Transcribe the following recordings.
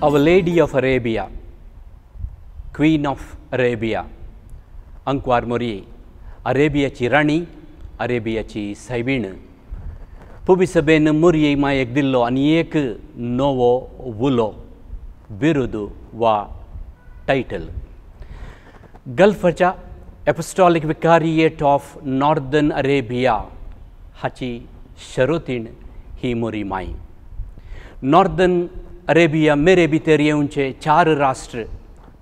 Our Lady of Arabia, Queen of Arabia, Ankwar मोरी अरेबियाची राणी, अरेबियाची सायबीण. पुबी सभेन मोरये मायेक दिल्लो आनी एक नवो उलो, बिरुद वा title. गल्फाच्या Apostolic Vicariate of Northern Arabia हाची शरोतीण ही मोरी माई. नॉर्दर्न अरेबिया मेरे भितर येवचे चार राष्ट्र,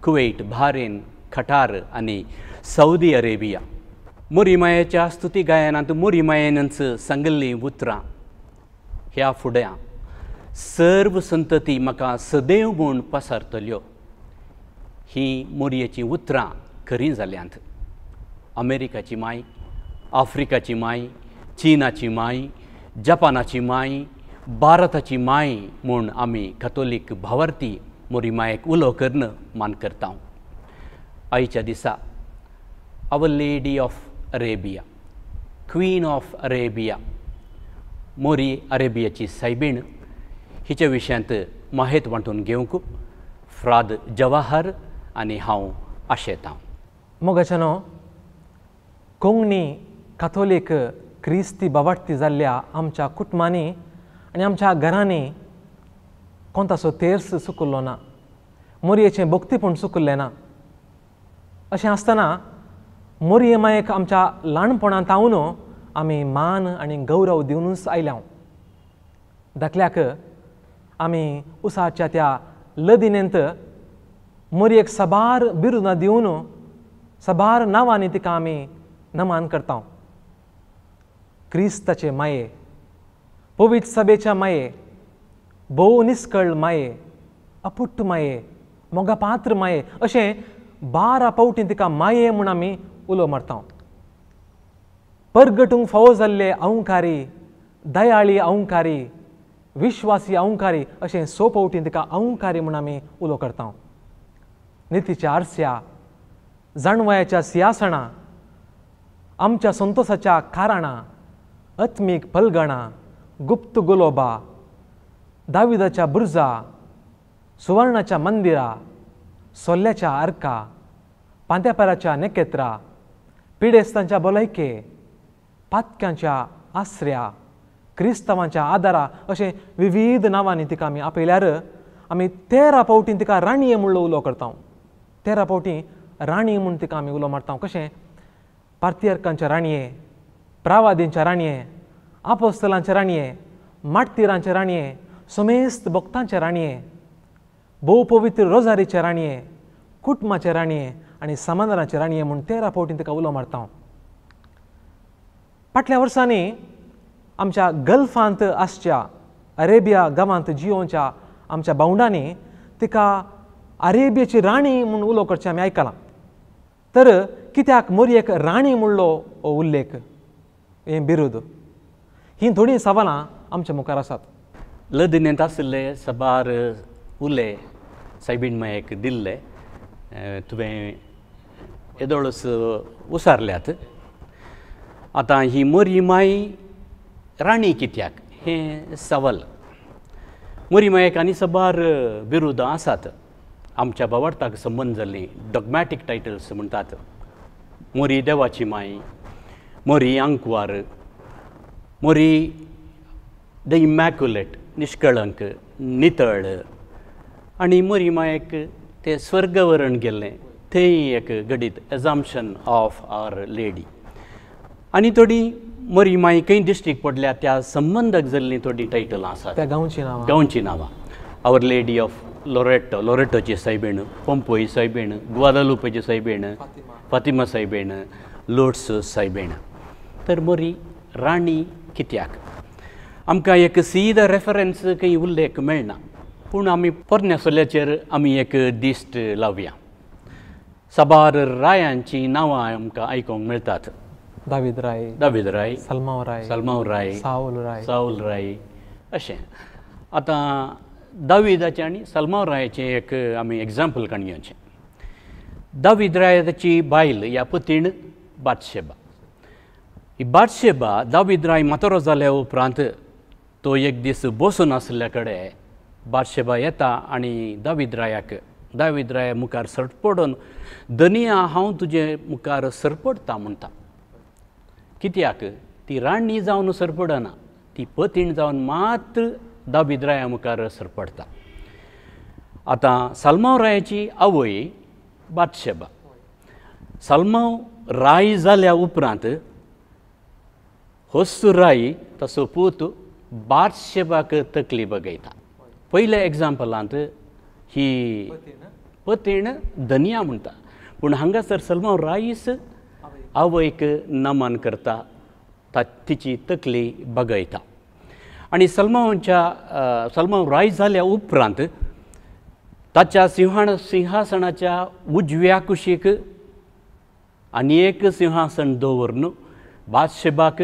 कुवेट, बाहरेन, कटार आनी सौदी अरेबिया. मोरी मायेच्या स्तुती गायनांत मोरी मायेनच सांगिल्लीं उतरां ह्या फुड्या सर्व संतती म्हाका सदैव म्हूण पसरतल्यो. ही मोरयेचीं उतरां खरीं जाल्यांत. अमेरिकाची माय, आफ्रिकाची माय, चीनाची माय, जपानाची माय, भारताची माय म्हूण आमी कथोलीक भावार्थी मोरी मायेक उलो करून मान करता. आयच्या दिसा Our Lady of Arabia, Queen of Arabia, मोरी अरेबियाची सायबीण हिच्या विशयांत माहेत वांटून घेवंक फ्राद जवाहर आनी हांव आशेतां. मोगाच्यानो, कोंकणी काथोलीक क्रिस्ती बावाटती जाल्ल्या आमच्या कुटुंबांनी आनी आमच्या घरांनी कोणतासो तेर्स चुकल्लो ना, मोरयेचें भक्तीपण चुकल्लें ना. अशें आसतना मोरये मायेक आमच्या ल्हानपणांत हांव आमी मान आनी गौरव दिवनूच आयल्या. धाकल्याक आमी उसाच्या त्या लदिनेंत मोरयेक साबार बिरुदां दिवन साबार नांवांनी तिका आमी नमान करता. क्रिस्ताचे माये, पवित्र सभेच्या माये, भोव निस्कळ माये, अपुट्ट माये, मोगापात्र माये, अशें 12 फावटी तिका माये म्हूण आमी उलो मारता. परगटूंक फावो जाल्ले अहंकारी, दयाळी अहंकारी, विश्वासी अहंकारी अशें 6 फावटी तिका अहंकारी म्हूण आमी उलो करता. नितीच्या आरस्या, जाणवयाच्या सिंहासणां, आमच्या संतोसाच्या कारणां, आत्मीक पलगणां, गुप्त गुलोबा, दाविदाच्या बुर्जा, सुवर्णाच्या मंदिरा, सोल्ल्याच्या आर्का, पांत्यापाराच्या नखेत्रा, पिडेस्तांच्या भलायके, पातक्यांच्या आसऱ्या, क्रिस्तांवांच्या आदारा अशें विविध नांवांनी तिका आमी आपयल्यार आमी 13 फावटी तिका राणये म्हणलो उलो करता. 13 फावटी राणी म्हूण तिका आमी उलो मारता. कशें? पार्थियर्कांच्या राणये, प्रावादींच्या राणये, आपोस्तलांच्या राणये, मार्टिरांच्या राणये, समेस्त भक्तांच्या राणये, भोव पवित्र रोजारीच्या राणये, कुटुंबाच्या राणये आनी समाधानाच्या राणये म्हूण 13 फावटी तिका उलो मारता. फाटल्या वर्सांनी आमच्या गल्फांत आसच्या अरेबिया गांवांत जियोवच्या आमच्या भावंडांनी तिका अरेबियाची राणी म्हूण उलो करचें आमी आयकलां. तर कित्याक मोरयेक राणी म्हणलो हो उल्लेख, हें बिरुद, हीं थोडीं सवालां आमच्या मुखार आसात. लदिनेंत आशिल्ले साबार उले सायबीण मायेक दिल्ले तुवें येदोळच उसारल्यात. आतां ही मोरी माय राणी कित्याक हें सवाल. मोरी मायेक आनी साबार बिरुदां आसात. आमच्या भावार्थाक संबंद जाल्लीं डॉगमॅटीक टायटल्स म्हणटात. मोरी देवाची माय, मोरी आंकवार, मोरी the immaculate, निष्कळंक, नितळ, आनी मोरी मायेक ते स्वर्गवरण गेल्लें थंय एक घडीत एजाम्शन ऑफ our lady. आनी थोडी मोरी माई खंय दिश्टीक पडल्या त्या संबंदाक जाल्लीं थोडीं टायटलां आसात. त्या गांवचीं नांवां, गांवचीं नांवां our lady of Loreto, लोरेटोची सायबीण, पंपोई सायबीण, ग्वादालुपेची सायबीण, फातिमा सायबीण, लोर्ड्स सायबीण. तर मोरी राणी कित्याक? आमकां एक सीधा रेफरन्स खंय उल्लेख मेळना, पूण आमी पोरण्या सोल्याचेर आमी एक दिश्ट लावया. साबार रायांचीं नांवां आमकां आयकूंक मेळटात. दावीद राय, दावीद राय, सलमाव राय, सलमाव राय, साऊल राय, साऊल राय अशें. आतां दावीदाचें आनी सलमाव रायाचें एक आमी एग्जाम्पल काडून घेवचें. दावीद रायाची बायल ह्या पतीण बादशेबा. ही बादशेबा दावीद राय म्हातारो जाल्या उपरांत तो एक दीस बसून आशिल्ल्या कडेन बादशेबा येता आनी दावीद रायाक दावीद राया मुखार सरपडून दनिया हांव तुजे मुखार सरपडटा म्हणटा. कित्याक ती राणी जावन सरपडना, ती पतीण जावन मात्र दावीद राया मुखार सरपडटा. आतां सालमांव रायाची आवय बादशेबा. सालमांव राय जाल्या उपरांत होस्तू राय तसो पूत बादशेबाक तकली बगयता. पयल्या एग्जाम्पलांत ही पतीण धनिया म्हणटा, पूण हांगासर सलमांव रायस आवयक नमन करता, तिची तकली बगयता. आनी सलमांवच्या सलमांव राय जाल्या उपरांत ताच्या सिंहासनाच्या उजव्या कुशीक आनी एक सिंहासन दवरून बादशेबाक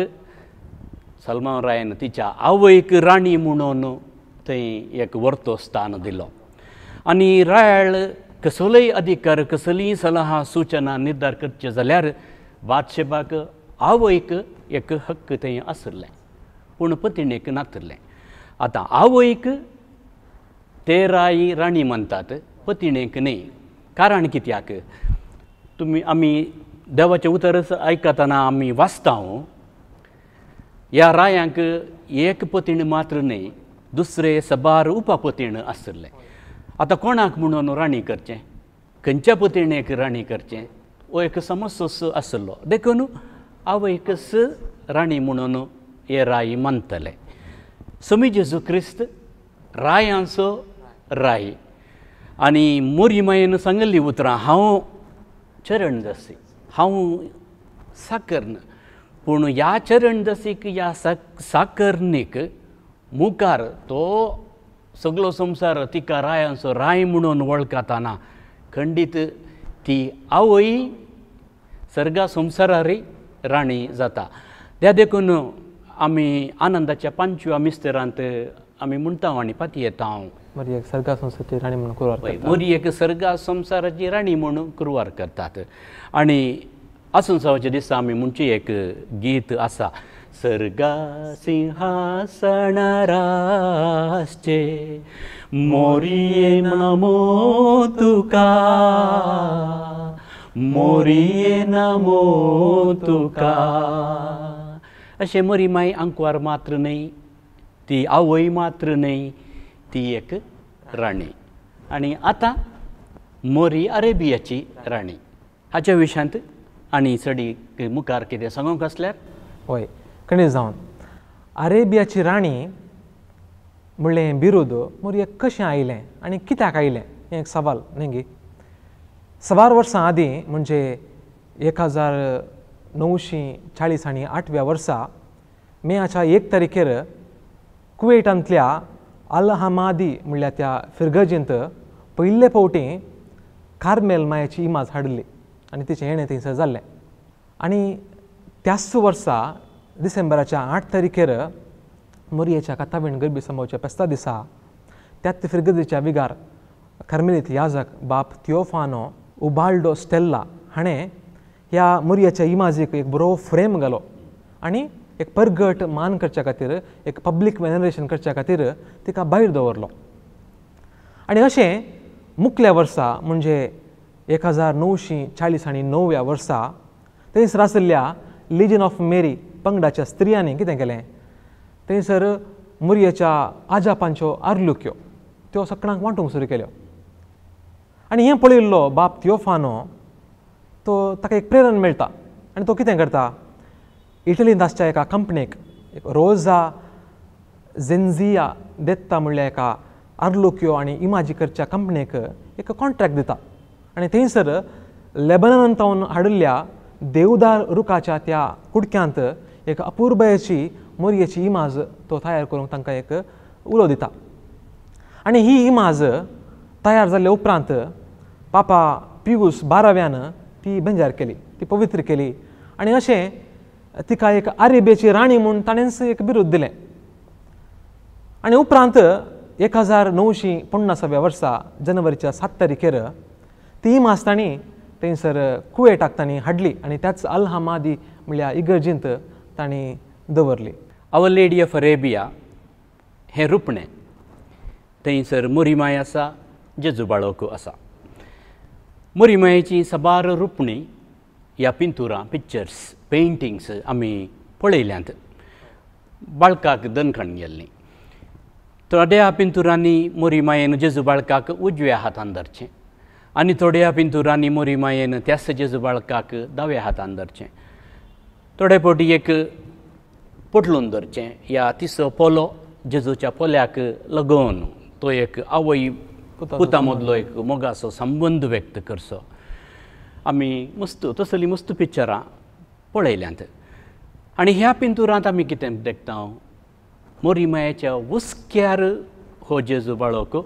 सलमांव रायान तिच्या आवयक राणी म्हणून थंय एक वर्तो स्थान दिलो. आनी रायाळ कसलोय अधिकार कसलीय सलहा सूचना निर्धार करचे जाल्यार बादशेबाक आवयक एक हक्क थंय आशिल्लें, पूण पतिणेक नातिल्लें. आतां आवयक ते राय राणी म्हणटात, पतिणेक न्हय. कारण कित्याक तुमी आमी देवाचें उतर आयकतना आमी वाचता ह्या रायांक एक पतीण मात्र न्हय, दुसरे सबार उपपतीण आशिल्लें. आतां कोणाक म्हणून राणी करचें, खंयच्या पतिणेक राणी करचें, हो एक समस्या आशिल्लो. देखून आवयकच राणी म्हणून हे राय मानतले. स्वामी जेजू क्रिस्त रायांचो राय. आनी मोरी मायेन सांगिल्लीं उतरां, हांव चरणदासी, हांव साकर्न, पूण ह्या चरणदासीक ह्या साकर्नीक मुखार तो सगलो संवसार तिका रायांचो राय म्हणून वळखताना खंडीत ती आवय सर्गा संवसारारी राणी जाता. त्या देखून आमी आनंदाच्या पांचव्या मिस्तेरांत आमी म्हणटा आनी पातयेता हांव मोरयेक सर्गा संवसाराची राणी म्हणून कुरवार करतात, मोरयेक सर्गा संवसाराची राणी म्हणून कुरवार करतात. आनी आसुनसावाच्या दिसा आमी म्हणचे एक गीत आसा, सर्गा सिंहासनार आसचे मोरये नमो तुका, मोरये नमो तुका. अशें मोरी माय आंकवार मात्र न्हय, ती आवय मात्र न्हय, ती एक राणी. आनी आतां मोरी अरेबियाची राणी हाच्या विशयांत आनी चडी मुखार कितें सांगूंक आसल्यार? हय, खंडीत जावन अरेबियाची राणी म्हणलें बिरूद मोरयेक कशें आयलें आनी कित्याक आयलें हें एक सवाल न्ही गी. सवार वर्सां आदीं म्हणजे 1940 आनी 8व्या वर्सा मेयाच्या 1 तारखेर कुवेटांतल्या अल हमादी म्हणल्यार त्या फिरगर्जींत पयले फावटी कार्मेल मायाची इमाज हाडिल्ली आनी तिचें येणें थंयसर जाल्लें. आनी त्याच वर्सा डिसेंबराच्या 8 तारखेर मोरयेच्या कातावीण गरबी संभावच्या फेस्ता दिसा त्याच फिरगर्जीच्या विगार कार्मेलीत याजक बाप थियोफानो उबाल्डो स्टेल्ला हाणें ह्या मोरयेच्या इमाजीक एक बरो फ्रेम घालो आनी एक परगट मान करच्या खातीर, एक पब्लीक वेनरेशन करच्या खातीर तिका भायर दवरलो. आनी अशें मुखल्या वर्सा म्हणजे 1940 आनी 9व्या वर्सा थंयसर आशिल्ल्या लिजन ऑफ मेरी पंगडाच्या स्त्रियांनी कितें केलें, थंयसर मोरयेच्या आजापांच्यो आर्लुक्यो त्यो सगळ्यांक वांटूंक सुरू केल्यो. आनी हें पळयल्लो बाप थियोफानो तो ताका एक प्रेरणा मेळटा आनी तो कितें करता, इटलींत आसच्या एका कंपनीक एक रोजा झेन्झिया देत्ता म्हणल्या एका आर्लुक्यो आनी इमाजी करच्या कंपनीक एक कॉन्ट्रॅक्ट दिता आनी थंयसर लेबननांत हाडिल्ल्या देवदार रुखाच्या त्या कुडक्यांत एक अपुरबायेची मोरयेची इमाज तो तयार करूंक तांकां एक उलो दिता. आनी ही इमाज तयार जाल्ल्या उपरांत पापा पियूस 12व्यान ती बेंजार केली, ती पवित्र केली आनी अशें तिका एक अरेबियाची राणी म्हूण ताणेंच एक बिरूद दिलें. आनी उपरांत 1950व्या वर्सा जानेवारीच्या 7 तारखेर ती इमाज तांणी थंयसर कुवेटाक तांणी हाडली आनी त्याच अल हमादी म्हणल्यार इगर्जींत तांणी दवरली. Our lady of Arabia हें रुपणें थंयसर मोरीमाय आसा, जेजू बाळक आसा. मोरीमायेची साबार रुपणी ह्या पिंतुरां, पिक्चर्स, पेंटिंग्स आमी पळयल्यांत. बाळकाक दनखण गेल्ली. थोड्या पिंतुरांनी मोरीमायेन जेजू बाळकाक उजव्या हातान धरचें आनी थोड्या पिंतुरांनी मोरीमायेन त्याच जेजू बाळकाक दाव्या हातान धरचें. थोडे फावटी एक पोटलून धरचें या तिचो पोलो जेजूच्या पोल्याक लगोवन तो एक आवय पुता मदलो एक मोगाचो संबंद व्यक्त करचो. आमी मस्त तसली मस्त पिक्चरां पळयल्यांत. आनी ह्या पिंतुरांत आमी कितें देखता, मोरीमायेच्या हुस्क्यार हो जेजू बाळक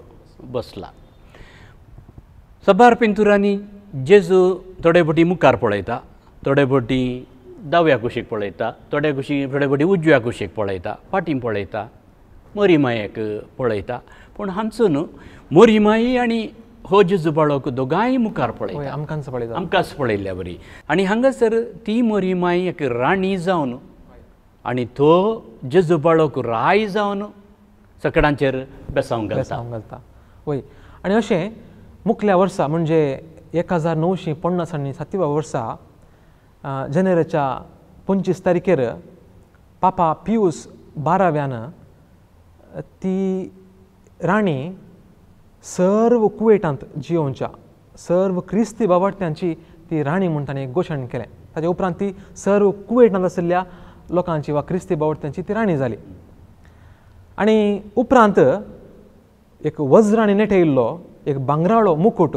बसला. साबार पिंतुरांनी जेजू थोडे फावटी मुखार पळयता, थोडे फावटी दाव्या कुशीक पळयता, थोडे फावटी उजव्या कुशीक पळयता, फाटीं पळयता, मोरीमायेक पळयता. पूण हांचो न्हू मोरीमाई आनी हो जेजू बाळक दोगांय मुखार पळयता, आमकांच पळयता, आमकांच पळयल्ल्या बरी. आनी हांगासर ती मोरीमाई एक राणी जावन आनी तो जेजू बाळक राय जावन सकडांचेर बेसावंक घालता. वय. आनी अशें मुखल्या वर्सा म्हणजे 1950 आनी 7व्या वर्सा जानेवारीच्या 25 तारखेर पापा पियूस 12व्यान ती राणी सर्व कुवेटांत जियोवच्या सर्व क्रिस्ती बाबाट्यांची ती राणी म्हूण ताणें घोशण केलें. ताच्या उपरांत ती सर्व कुवेटांत आशिल्ल्या लोकांची वा क्रिस्ती बावडत्यांची ती राणी जाली. आनी उपरांत एक वज्रांनी नेटयिल्लो एक भांगराळो मुकुट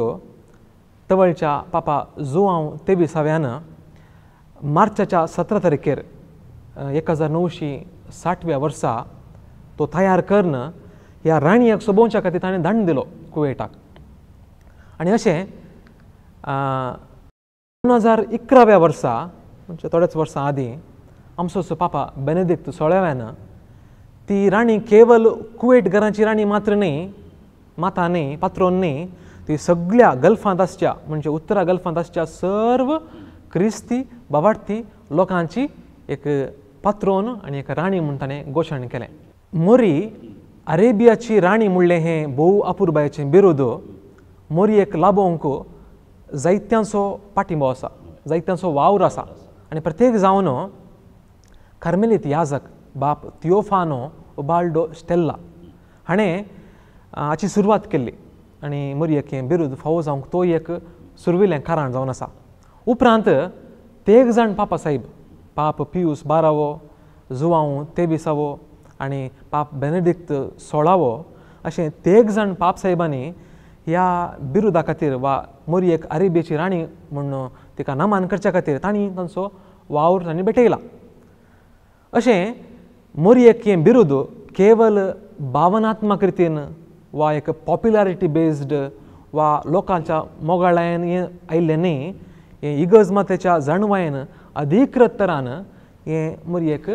तवळच्या पापा जुआंव 23व्यान मार्चाच्या 17 तारखेर 1960व्या वर्सा तो तयार करून ह्या राणयेक सोबोवच्या खातीर ताणें दंड दिलो कुवेटाक. आनी अशें 2011व्या वर्सा म्हणजे थोड्याच वर्सां आदीं आमचो पापा बेनेदिक्त 16व्यान ती राणी केवल कुवेट घरांची राणी मात्र न्ही, माता न्ही, पात्रोन न्ही, ती सगळ्या गल्फांत आसच्या म्हणजे उत्तरा गल्फांत आसच्या सर्व क्रिस्ती बाबार्थी लोकांची एक पात्रोन आनी एक राणी म्हूण ताणें घोशण केलें. मोरी अरेबियाची राणी म्हणलें हें भोव अपुरबायेचें बिरुद मोरयेक लाभोवंक जायत्यांचो पाठिंबो आसा, जायत्यांचो वावर आसा. आनी प्रत्येक जावन कार्मेलीत याजक बाप तियोफानो उबाल्डो स्टेल्ला हाणें हाची सुरवात केल्ली आनी मोरयेक हें बिरुद फावो जावंक तो एक सुरविल्लें कारण जावन आसा. उपरांत तेग जाण पापा साहेब, पाप पियूस 12वो, जुआंव 23वो आनी पाप बेनेडिक्त 16वो अशें तेग जाण पाप साहेबांनी ह्या बिरुदा खातीर वा मोरयेक अरेबियाची राणी म्हूण तिका नमान करच्या खातीर तांणी तांचो वावर तांणी भेटयला. अशें मोरयेक हें बिरुद केवल भावनात्मक रितीन वा एक पॉप्युलरिटी बेज्ड वा लोकांच्या मोगाळायन हें आयिल्लें न्ही, हें इगर्ज मातेच्या जाणवायेन अधिकृत तरान हें मोरयेक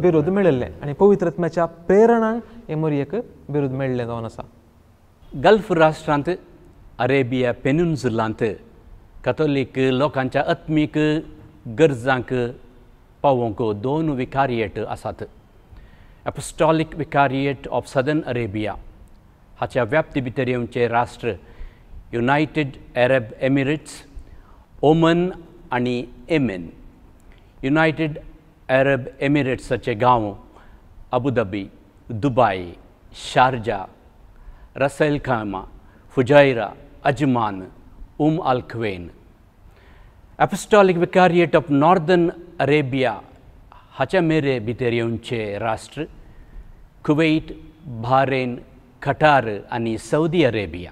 बिरुद मेळिल्लें आनी पवित्र आत्म्याच्या प्रेरणान हें मोरयेक बिरुद मेळिल्लें जावन आसा. गल्फ राष्ट्रांत अरेबिया पेनिन्सुलांत कथोलीक लोकांच्या आत्मीक गरजांक पावोवंक दोन विकारिएट आसात. Apostolic vicariate of southern Arabia हाच्या व्याप्ती भितर येवचे राष्ट्र युनायटेड अरब एमिरेट्स, ओमन आनी येमेन. युनायटेड अरब एमिरेट्साचे गांव Abu Dhabi, Dubai, Sharjah, Ras al Khaimah, Fujairah, Ajman, Umm al Quwain. Apostolic vicariate of northern Arabia हाच्या मेरे भितर येवचे राष्ट्र कुवेट, बाहरेन, कटार आनी सौदी अरेबिया.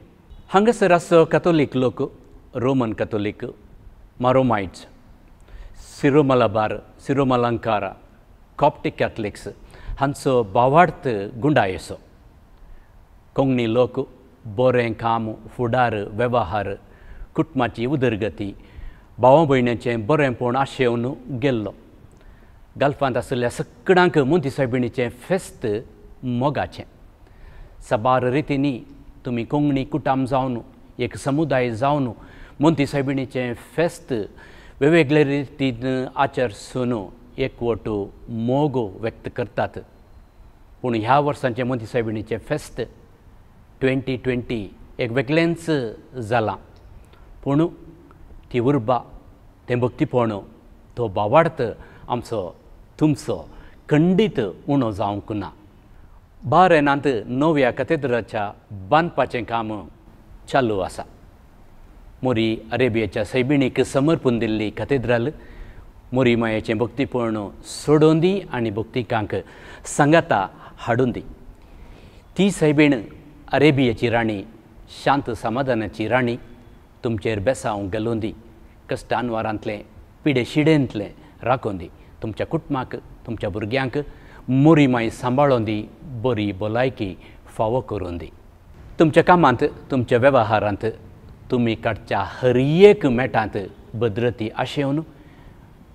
हांगासर आसो कथोलीक लोक Roman Catholic, Maronites, Syro Malabar, Syro Malankara, Coptic Catholics हांचो भावार्थ गुंडायेचो. कोंकणी लोक बरें काम, फुडार, वेव्हार, कुटुंबाची उदरगती, भावा भयण्याचें बरेंपण आशेवन गेल्लो. गल्फांत आशिल्ल्या सगळ्यांक मोंती सायबिणीचें फेस्त मोगाचें. साबार रितींनी तुमी कोंकणी कुटाम जावन एक समुदाय जावन मोंती सायबिणीचें फेस्त वेगवेगळे रितीन आचरसून एकवट मोग व्यक्त करतात. पूण ह्या वर्सांचें मोती सायबिणीचें फेस्त 2020 एक वेगळेंच जालां. पूण ती उर्बा, तें भक्तीपण, तो भावार्थ आमचो तुमचो खंडीत उणो जावंक ना. बारेनांत नव्या कथेद्राच्या बांदपाचें काम चालू आसा. मोरी अरेबियाच्या सैबिणीक समर्पून दिल्ली कथेद्राल मोरी मायेचें भक्तीपण सोडून दी आनी भक्तिकांक सांगाता हाडून दी. ती सैबीण अरेबियाची राणी, शांत समाधानाची राणी तुमचेर बेसांव घालून दी, कश्टानवारांतलें पिडे शिडेंतलें राखून दी, तुमच्या कुटुंबाक तुमच्या भुरग्यांक मोरी माय सांबाळून दी, बरी भलायकी फावो करून दी. तुमच्या कामांत तुमच्या वेव्हारांत तुमी काडच्या हर एक मेटांत भद्रती आशेवन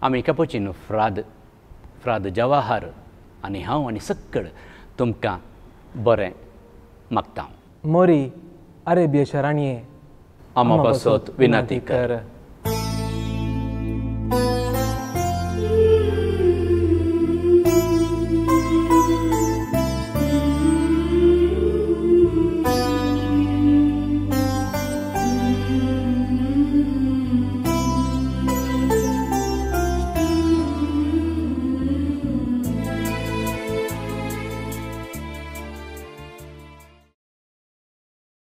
आमी कपचीन फ्राद फ्राद जवाहर आनी हांव आनी सक्कड तुमकां बरें मागता. मोरी अरेबियाच्या राणये आमा पासत विनंती कर.